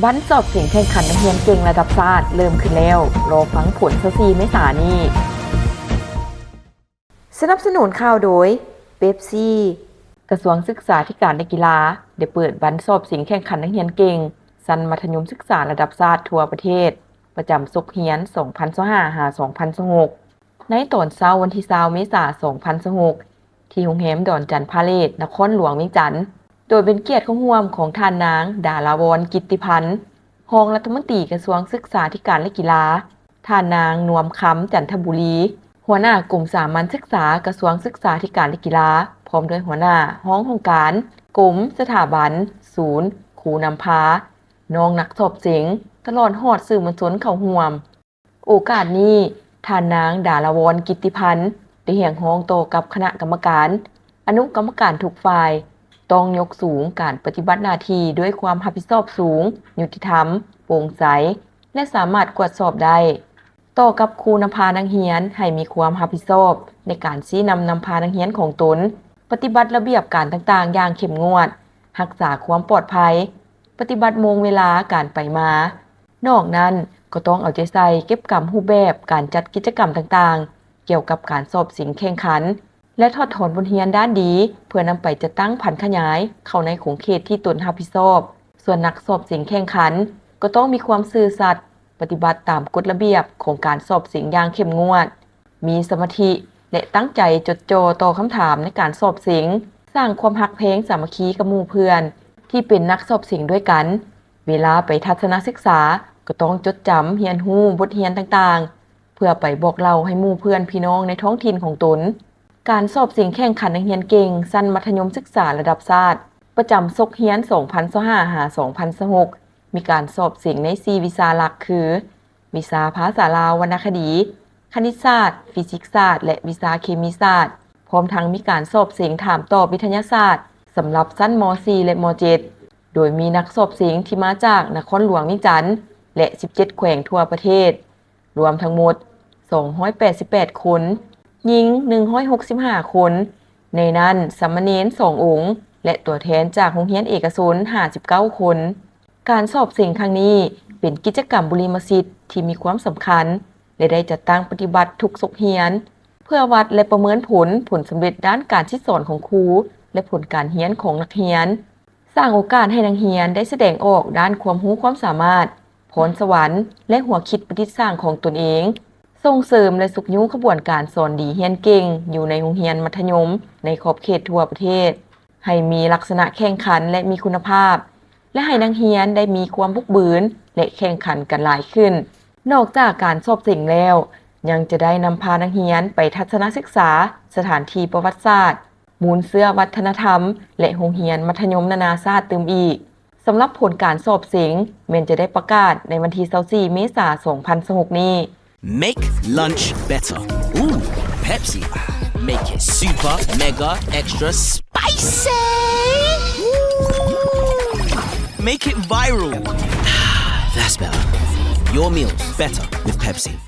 ວັນສອບເສັງແຂ່ງຂັນນັກຮຽນເກັ່ງລະດັບຊາດເລີ່ມຂຶ້ນແລ້ວ, ລໍຟັງຜົນຊາວສີ່ເມສານີ້. ສະໜັບສະໜູນຂ່າວໂດຍ ເປັບຊີ. ກະຊວງສຶກສາທິການ ແລະ ກິລາ ໄດ້ເປີດວັນສອບເສັງແຂ່ງຂັນນັກຮຽນເກັ່ງຊັ້ນມັດທະຍົມສຶກສາລະດັບຊາດທົ່ວປະເທດ ປະຈຳສົກຮຽນ ສອງພັນຊາວຫ້າ ຫາ ສອງພັນຊາວຫົກ ໃນຕອນເຊົ້າວັນທີຊາວ ເມສາ ສອງພັນຊາວຫົກ ທີ່ໂຮງແຮມດອນຈັນພາເລດ ນະຄອນຫຼວງວຽງຈັນ, ໂດຍເປັນກຽດເຂົ້າຮ່ວມຂອງທ່ານນາງ ດາລາວອນ ກິດຕິພັນ ຮອງລັດຖະມົນຕີກະຊວງສຶກສາທິການ ແລະ ກິລາ, ທ່ານນາງ ນວມຄຳ ຈັນທະບູລີ ຫົວໜ້າກົມສາມັນສຶກສາ ກະຊວງສຶກສາທິການ ແລະ ກິລາ ພ້ອມດ້ວຍຫົວໜ້າ, ຮອງຫ້ອງການ, ກົມ, ສະຖາບັນ, ສູນ, ຄູນຳພາ, ນ້ອງນັກສອບເສັງ ຕະຫຼອດຮອດສື່ມວນຊົນເຂົ້າຮ່ວມ. ໂອກາດນີ້, ທ່ານນາງ ດາລາວອນ ກິດຕິພັນ ໄດ້ຮຽກຮ້ອງຕໍ່ກັບຄະນະກຳມະການ, ອະນຸກຳມະການທຸກຝ່າຍ ຕ້ອງຍົກສູງການປະຕິບັດໜ້າທີ່ດ້ວຍຄວາມຮັບຜິດຊອບສູງ, ຍຸຕິທຳ, ໂປ່ງໃສ ແລະ ສາມາດກວດສອບໄດ້. ຕໍ່ກັບຄູນຳພານັກຮຽນໃຫ້ມີຄວາມຮັບຜິດຊອບໃນການຊີ້ນຳນຳພານັກຮຽນຂອງຕົນ, ປະຕິບັດລະບຽບການຕ່າງໆຢ່າງເຂັ້ມງວດ, ຮັກສາຄວາມປອດໄພ, ປະຕິບັດໂມງເວລາການໄປມາ. ນອກນັ້ນກໍຕ້ອງເອົາໃຈໃສ່ເກັບກຳຮູບແບບການຈັດກິດຈະກຳຕ່າງໆ ກ່ຽວກັບການສອບເສັງແຂ່ງຂັນ ແລະ ຖອດຖອນບົດຮຽນດ້ານດີ ເພື່ອນຳໄປຈັດຕັ້ງຜັນຂະຫຍາຍເຂົ້າໃນຂົງເຂດທີ່ຕົນຮັບຜິດຊອບ. ສ່ວນນັກສອບເສັງແຂ່ງຂັນກໍຕ້ອງມີຄວາມຊື່ສັດ, ປະຕິບັດຕາມກົດລະບຽບຂອງການສອບເສັງຢ່າງເຂັ້ມງວດ, ມີສະມາທິ ແລະ ຕັ້ງໃຈຈົດຈ່ອຕໍ່ຄຳຖາມໃນການສອບເສັງ, ສ້າງຄວາມຮັກແພງສາມັກຄີກັບໝູ່ເພື່ອນທີ່ເປັນນັກສອບເສັງດ້ວຍກັນ. ເວລາໄປທັດສະນະສຶກສາກໍຕ້ອງຈົດຈຳຮຽນຮູ້ບົດຮຽນຕ່າງໆ ເພື່ອໄປບອກເລົ່າໃຫ້ໝູ່ເພື່ອນພີ່ນ້ອງໃນທ້ອງຖິ່ນຂອງຕົນ. ການສອບເສັງແຂ່ງຂັນນັກຮຽນເກັ່ງຊັ້ນມັດທະຍົມສຶກສາລະດັບຊາດ ປະຈຳສົກຮຽນ ສອງພັນຊາວຫ້າ ຫາ ສອງພັນຊາວຫົກ ມີການສອບເສັງໃນສີ່ວິຊາຫຼັກຄື ວິຊາພາສາລາວວັນນະຄະດີ, ຄະນິດສາດ, ຟີຊິກສາດ ແລະ ວິຊາເຄມີສາດ, ພ້ອມທັງມີການສອບເສັງຖາມຕອບວິທະຍາສາດ ສຳລັບຊັ້ນ ມໍສີ່ ແລະ ມໍເຈັດ ໂດຍມີນັກສອບເສັງທີ່ມາຈາກນະຄອນຫຼວງວຽງຈັນ ແລະ ສິບເຈັດແຂວງທົ່ວປະເທດ ລວມທັງໝົດ ສອງຮ້ອຍແປດສິບແປດຄົນ, ຍິງ ໜຶ່ງຮ້ອຍຫົກສິບຫ້າຄົນ, ໃນນັ້ນສາມະເນນ ສອງອົງ ແລະ ຕົວແທນຈາກໂຮງຮຽນເອກະຊົນ ຫ້າສິບເກົ້າຄົນ. ການສອບເສັງຄັ້ງນີ້ເປັນກິດຈະກຳບຸລິມະສິດທີ່ມີຄວາມສຳຄັນ ແລະ ໄດ້ຈັດຕັ້ງປະຕິບັດທຸກສົກຮຽນ ເພື່ອວັດ ແລະ ປະເມີນຜົນ ຜົນສຳເລັດດ້ານການສິດສອນຂອງຄູ ແລະ ຜົນການຮຽນຂອງນັກຮຽນ. ສ້າງໂອກາດໃຫ້ນັກຮຽນໄດ້ສະແດງອອກດ້ານຄວາມຮູ້ຄວາມສາມາດ, ພອນສະຫວັນ ແລະ ຫົວຄິດປະດິດສ້າງຂອງຕົນເອງ, ສົ່ງເສີມ ແລະ ຊຸກຍູ້ຂະບວນການສອນດີຮຽນເກັ່ງຢູ່ໃນໂຮງຮຽນມັດທະຍົມໃນຂອບເຂດທົ່ວປະເທດ ໃຫ້ມີລັກສະນະແຂ່ງຂັນ ແລະ ມີຄຸນນະພາບ ແລະ ໃຫ້ນັກຮຽນໄດ້ມີຄວາມບຸກບືນ ແລະ ແຂ່ງຂັນກັນຫຼາຍຂຶ້ນ. ນອກຈາກການສອບເສັງແລ້ວ, ຍັງຈະໄດ້ນຳພານັກຮຽນໄປທັດສະນະສຶກສາສະຖານທີ່ປະຫວັດສາດ, ມູນເຊື້ອວັດທະນະທຳ ແລະ ໂຮງຮຽນມັດທະຍົມນານາຊາດຕື່ມອີກ. ສຳລັບຜົນການສອບເສັງແມ່ນຈະໄດ້ປະກາດໃນວັນທີຊາວສີ່ເມສາ ສອງພັນຊາວຫົກນີ້. Make lunch better. Ooh, Pepsi. Make it super, mega, extra spicy. Ooh. Make it viral. That's better. Your meals better with Pepsi.